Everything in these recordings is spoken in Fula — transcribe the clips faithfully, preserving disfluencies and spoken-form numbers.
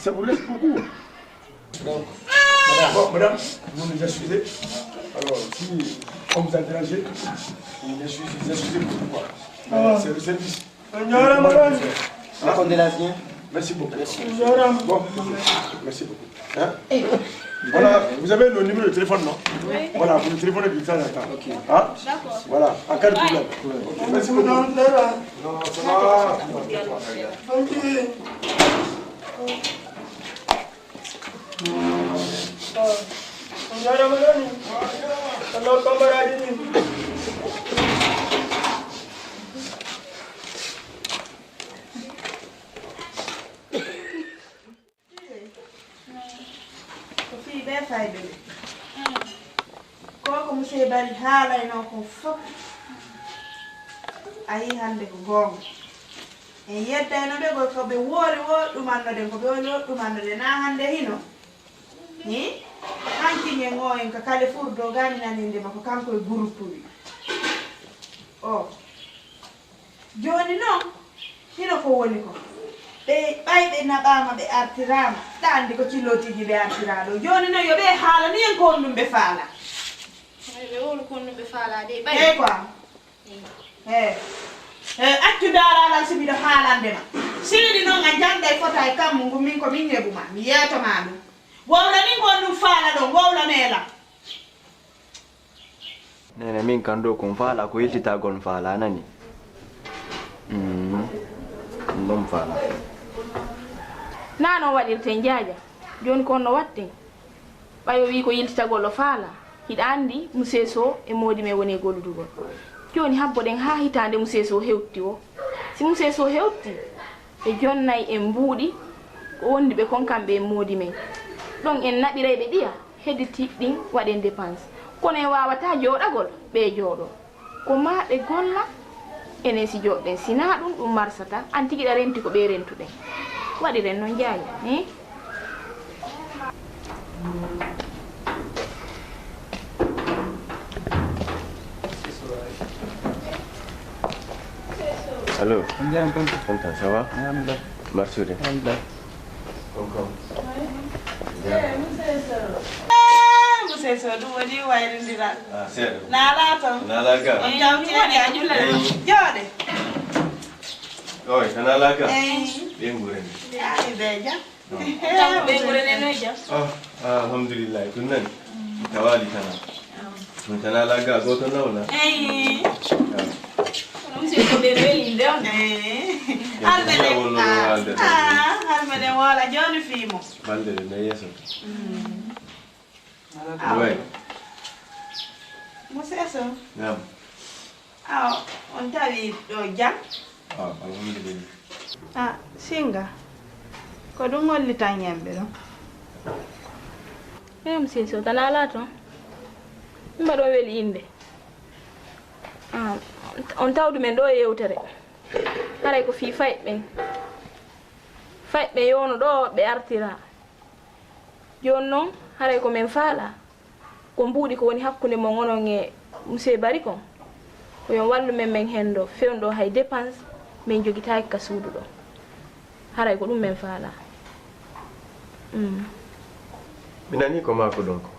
Ça vous laisse beaucoup. Donc, madame. Bon, madame, vous nous excusez. Alors, si on vous a dérangé, vous nous excusez, vous excusez pour quoi. Euh, c'est le service. On dira, madame. Hein? Merci beaucoup. Merci. On dira. Bon, merci beaucoup. Hein? Voilà, vous avez le numéro de téléphone, non? Oui. Voilà, vous le téléphonez de temps en temps. Ok. Hein? D'accord. Voilà, en cas de problème. Ok, merci beaucoup. Non, ça va. On jarama noon. Kono kambaraaji ɗin. Ko fii ɓe fayɓe ɓe. Ko ko Monsieur Bari haalaynoo ko fof, a yii hannde ko goonga. En yeddayno ɓe ko, ko ɓe woori wo ɗumannoɗen, ko ɓe woori wo ɗumannoɗen, na hannde hino. Hi? Hanki ngen o en ka Carrefour dow gaañinaninde ma ko kanko e groupe wi. O. Jooni noon, hino ko woni ko. Ɓe, ɓay ɓe naɓaama, ɓe artiraama, ɗa anndi ko cillootiji ɓe artiraa ɗo. Jooni noon, yo ɓe haalani en ko honɗum ɓe faalaa. Ɓay ɓe wowlu ko honɗum ɓe faalaa de, ɓay. Eey, quoi. Eey. Eey. Eey, accu daaraalal si miɗo haalande ma. Siwili noon a jannday fota e kammu ngu, min ko min neɓu ma, mi yeeto ma ɗum. Wowlanin ko honɗum faala ɗon, wowlanee lan. Neene, min kan ɗo ko mi faala ko yiltitagol mi faala, a nani? Mm, ɗum ɗon mi faala. Naa non waɗirten, Jaaja. Jooni ko honno waɗten? Ɓay o wii ko yiltitagol o faala. Hiɗa anndi Monsieur Sow e moodi men woni e golludugol. Jooni habboɗen haa hitaande Monsieur Sow hewti o. Si Monsieur Sow hewti, ɓe jonnay en mbuuɗi ko wondi ɓe kon kamɓe e moodi men. Ɗon en naɓiray ɓe ɗiya. Hedditi ɗin waɗen dépense. Kono en waawataa jooɗagol, ɓe jooɗoo. Ko maa ɓe golla, enen si jooɗɗen. Si naa ɗum, ɗum marsataa. An tigi ɗa renti ko ɓe rentuɗen. Waɗiren non, Jaaja, eh? Allo. On dirait un peu. Tonton, ça va? Alhamdulillah. Marsude. Alhamdulillah. Tonton. Eh, Monsieur Sow. Eh, Monsieur Sow, ɗum woni wayrindiral. Ah, seeɗa. Naalaa toon. Naalaa ga. On tawti woni a julla. Eyi. Jooɗe. Oy, ko naalaa ga. Eyi. Ɓe nguurani. Ay, ɓe jam. Ɓe nguurani no jam. Ah, ah, alhamdulillah. Ɗum nani. Tawaali tanaa. Min tan alaa ga gooto nawla. Eyi. Ah. Kono monsieur ko ɓe welinde on. Eyi. Hal meɗen, ah, hal meɗen woola jooni fii mo. Balɗe ɗe nde yeeso. Mm. Awa. Way. Monsieur Sow. Naam. Awa, on tawi ɗo jam? Ah, alhamdulillah. Ah, Singa, ko ɗum hollitan yimɓe ɗum? Eh, Monsieur Sow, tan alaa toon. Mbaɗo weli innde. Ah, on taw ɗumen ɗo e yewtere. Haray ko fii fayɓe ɓen. Fayɓe ɓen yowno ɗo ɓe artira. Jooni non, haray ko men faalaa, ko mbuuɗi ko woni hakkunde mon onon e Monsieur Bari kon. Ko yo on wallu men, men henndo fewndo hay dépense men jogitaaki ka suudu ɗo. Haray ko ɗum men faalaa. Mm. Mi nanii ko maakuɗon ko.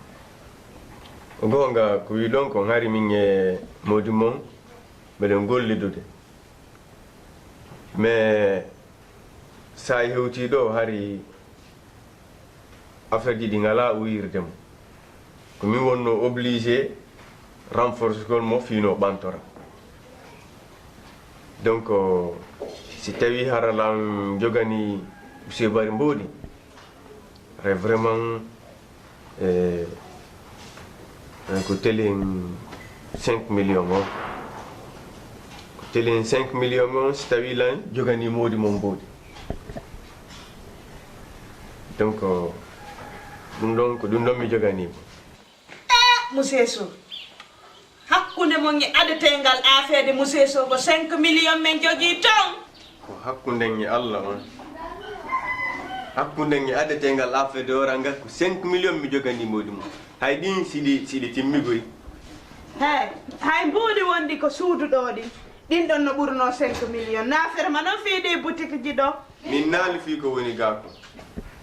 Ko goonga ko wi'uɗon kon, hari min e moodi mon meɗen gollidude. Mais saa'i hewtii ɗo, hari affaire ji ɗi ngalaa uyirde mo. Ko min wonnoo obligé renforcegol mo fii no ɓantora. Donc, si tawii hara lan joganii Monsieur Bari mboodi, haray vraiment, eh, eh, ko telen cinq millions o. Ko telen cinq millions o, si tawii lan joganii moodi mon mboodi. Donc, ɗum ɗon, ko ɗum ɗon mi joganii mo. Eh, Monsieur Sow. Hakkunde mon e adeteengal affaire de Monsieur Sow ko cinq millions men jogii toon. Ko hakkunden e Allah on. Hakkunden e adeteengal affaire de o ranga ko cinq millions mi joganii moodi mon. Hay ɗin si ɗi, si ɗi timmigoy. He, hay mbuuɗi wondi ko suudu ɗo ɗin. Ɗin ɗon no ɓurnoo cinq millions. Naa ferma non fii ɗi boutique ji ɗo. Min naali fii ko woni gaa ko.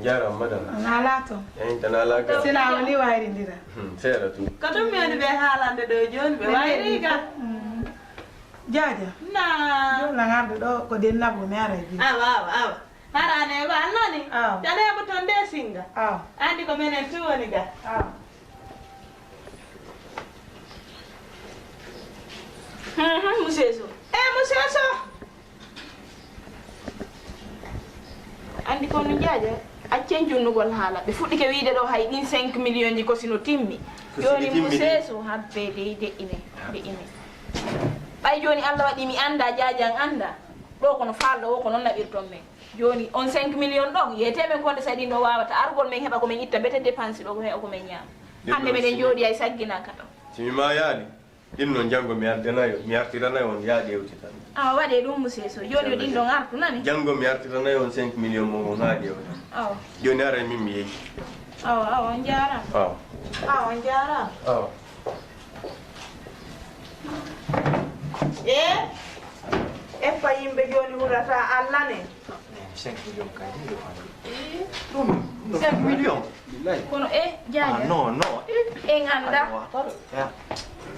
Njaaraama, madame. Naalaa toon. Eyi, tan alaa gaa. Sina woni wayrindira. Hmm, seeɗa tun. Ko ɗum mi woni ɓe haalande ɗo jooni, ɓe wayri ga. Hmm. Jaaja. Naa. Jooni lan arde ɗo ko dennabo mi ara e bee. Awa, awa, awa. Hara ne ba nani? Awa. Tane mo ton de singa. Awa. Andi ko menen tu woni ga. Awa. Mhm, monsieur Sow. Eh, monsieur Sow. Andi ko no jaaja. Accen junnugol haala. Ɓe fuɗɗike wiide ɗo hay ɗin cinq millions ji ko sino timmi. Ko sino timmi de. Jooni monsieur Sow habbe de de'ine, de'ine. Ɓay jooni Allah waɗi mi anda, jaajan anda. Ɗo kono faalɗo o ko non naɓirton men. Jooni on cinq millions ɗon, yeetee men konde sa ɗin ɗo waawata argol men heɓa ko men itta mbete dépense ɗo ko heɓa ko men ñaama. Hannde meɗen jooɗi ay sagginaka ɗon. Si mi maayaali, ɗin non janngo mi ardanayo, mi artiranayo on yaa ƴeewtitan. Awa waɗee ɗum monsieur Sow. Jooni o ɗin ɗon artu nani? Janngo mi artiranayo on cinq millions mo on haa ƴeewtan. Awa. Jooni aray min mi yehi. Awa, awa, on jaaraama. Awa. Awa, on jaaraama. Awa. E? Eppa yimɓe jooni hulata Allah ne. Cinq millions kay, ɗum ɗo fanɗi. Ɗum, ɗum cinq millions? Billahi. Kono e, jaaja. Ah, non, non. E. En annda. Awa, taro. Ya.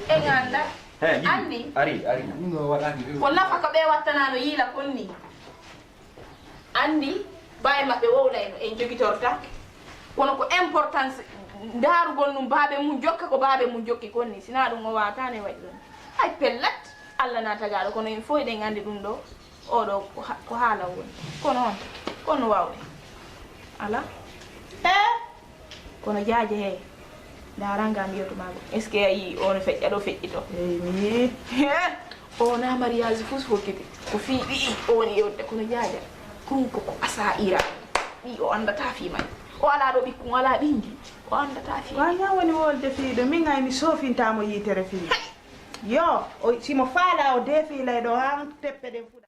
En annda. He, yimɓe. Anndi? Ari, ari. Ɗum ɗo waɗani ɗum. Ko nafa ko ɓe wattanaano yiila kon ni. Anndi, baawe maɓɓe wowlayno en jogitorta. Kono ko importance ndaarugol ɗum baabe mum jokka ko baabe mum jokki kon ni. Sinaa ɗum o waataano e waɗi ɗum. Hay pellet, Allah na tagaaɗo, kono en fof eɗen anndi ɗum ɗo. Oɗo ko ha-, ko haala woni. Kono on, kono wawde. Ala. He? Kono jaaje he. Ndaranga mi yoto mago. Est-ce que a yi on feƴƴa ɗo feƴƴi to? Eyyi, mi yi. He? O na mariage fus fokkiti. Ko fii ɗi o woni yodde kono jaaja. Ɗum ko ko asa ira. Ɗi o andata fii may. O ala ɗo ɓikkun, o ala ɓingi. O andata fii. Wa nya woni wolde fii ɗo. Min ay mi sofinta mo yitere fii. Yo, o, si mo faala o defi lay ɗo han teppe ɗen fuɗa.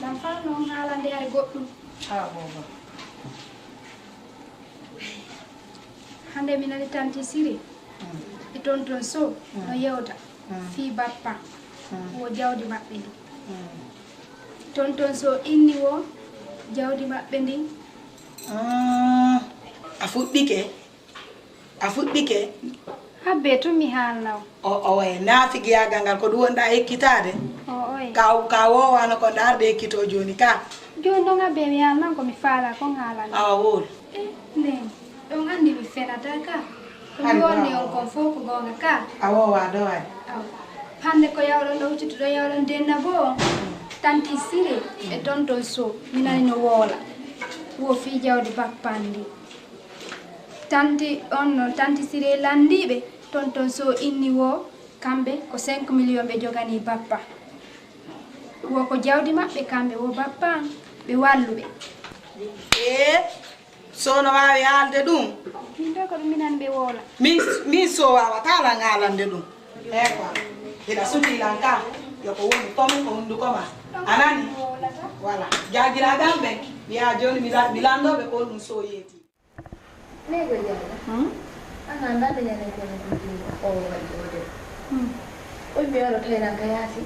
Lan faa non haalande ari goɗɗum. Ah, booba. Hande mi nani tanti Siri e tonton Sow no yewta fii bappa wo jawdi maɓɓe ndi. Tonton Sow inni wo jawdi maɓɓe ndi. Ah, a fuɗɗike? A fuɗɗike? Habbe tun mi haalna o. O, o, e naafigiyaagal ngal ko ɗum wonɗa ekkitaade? O, oye. Ka, ka woowano ko ndarde ekkito jooni ka? Jooni noon habbe mi haalnan ko mi faala kon haalana. Awa wool. E, nden, ɗon anndi mi fenata ka. Ko mi wonni on kon fof ko goonga ka. A woowa ɗo waay. Awa. Hannde ko yawɗon ɗo huccituɗo yawɗon denna goo on. Tanti Sire e tonton Sow, mi nani no woola. Wo fii jawdi bappan ndi. Tanti, on non, tanti Siree lanndiiɓe, tonton Sow inni wo, kamɓe ko cinq millions ɓe joganii bappa. Wo ko jawdi maɓɓe, kamɓe wo bappa an, ɓe walluɓe. Ee, Sow no waawi haalde ɗum? Min ɗo ko ɗum minan ɓe woola. Min, min Sow waawataa lan haalande ɗum. Eewa, hiɗa sutii lan ka, yo ko woni ko min ko hunnduko ma. A nani? Wala. Jaagiraaɓe am ɓen, mi yaha jooni mi la-, mi lanndoo ɓe ko honɗum Sow yeeti. Neego Jaara. Hmm? An a anndaa nde ñande ko no ɗum o waɗi o de. Hmm. O wi'i mi waro tayran ka yaasi,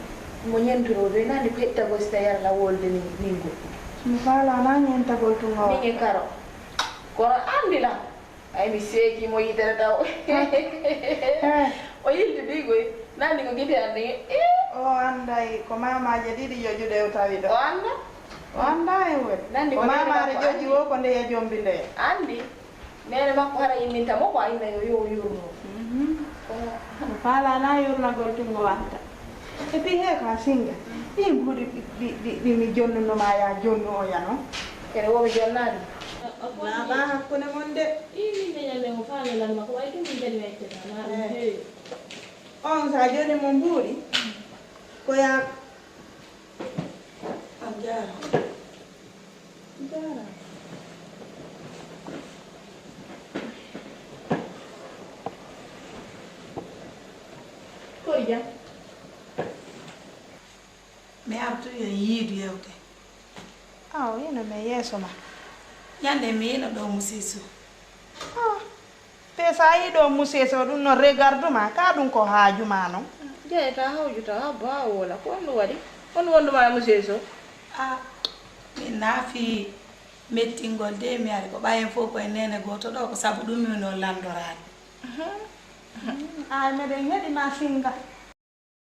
mo ñentoro de, nandi ko hettagol si tawi aɗa wolde ni, min goɗɗum. Mi faala na ñentagol tun o. Min e karo. Kono anndi lan. Ay, mi seeki mo yitere taw. Eh. O yilti ɗigoy. Nandi ko gite an ɗi. Eh. O anday ko maamaaje ɗiɗi joƴuɗe o tawi ɗo. O anda? O anda en woni. Nandi ko ko neene maamaare makko joƴi andi. O ko ndeya jombi ndeya. Andi. Neene makko hara imminta mo ko a inna yo, yo yurno. Mhm. Kono. O faalana yurnagol tun o wanta. E pi he ka singa. Ɗi mbuɗi ɗi, ɗi, ɗi, ɗi mi jonnuno ma ya jonnu o yano. Kene wo mi jonnaɗi. Baba hakkunde mon de. Ii, min de ñande mo faale lan ma ko way ɗum min kadi weccata. Ma ɗum heewi. On sa joni mo mbuuɗi. Ko ya On jaaraama. Jaaraama. Mi artu yo yiidu yewte. Aw, ino mi yeeso ma. Ñande mi ino ɗo musisu. Ah, pe sa yi ɗo musisu ɗum no regardu ma, ka ɗum ko haaju ma non. Jeyta hawjuta habba wola ko on ɗum waɗi. On wonduma e musisu. Ah, min naafi mettingol de mi ari ko ɓayen fof koye nene gooto ɗo ko sabu ɗum mi no landoraade. Ay meɗen heɗi ma singa.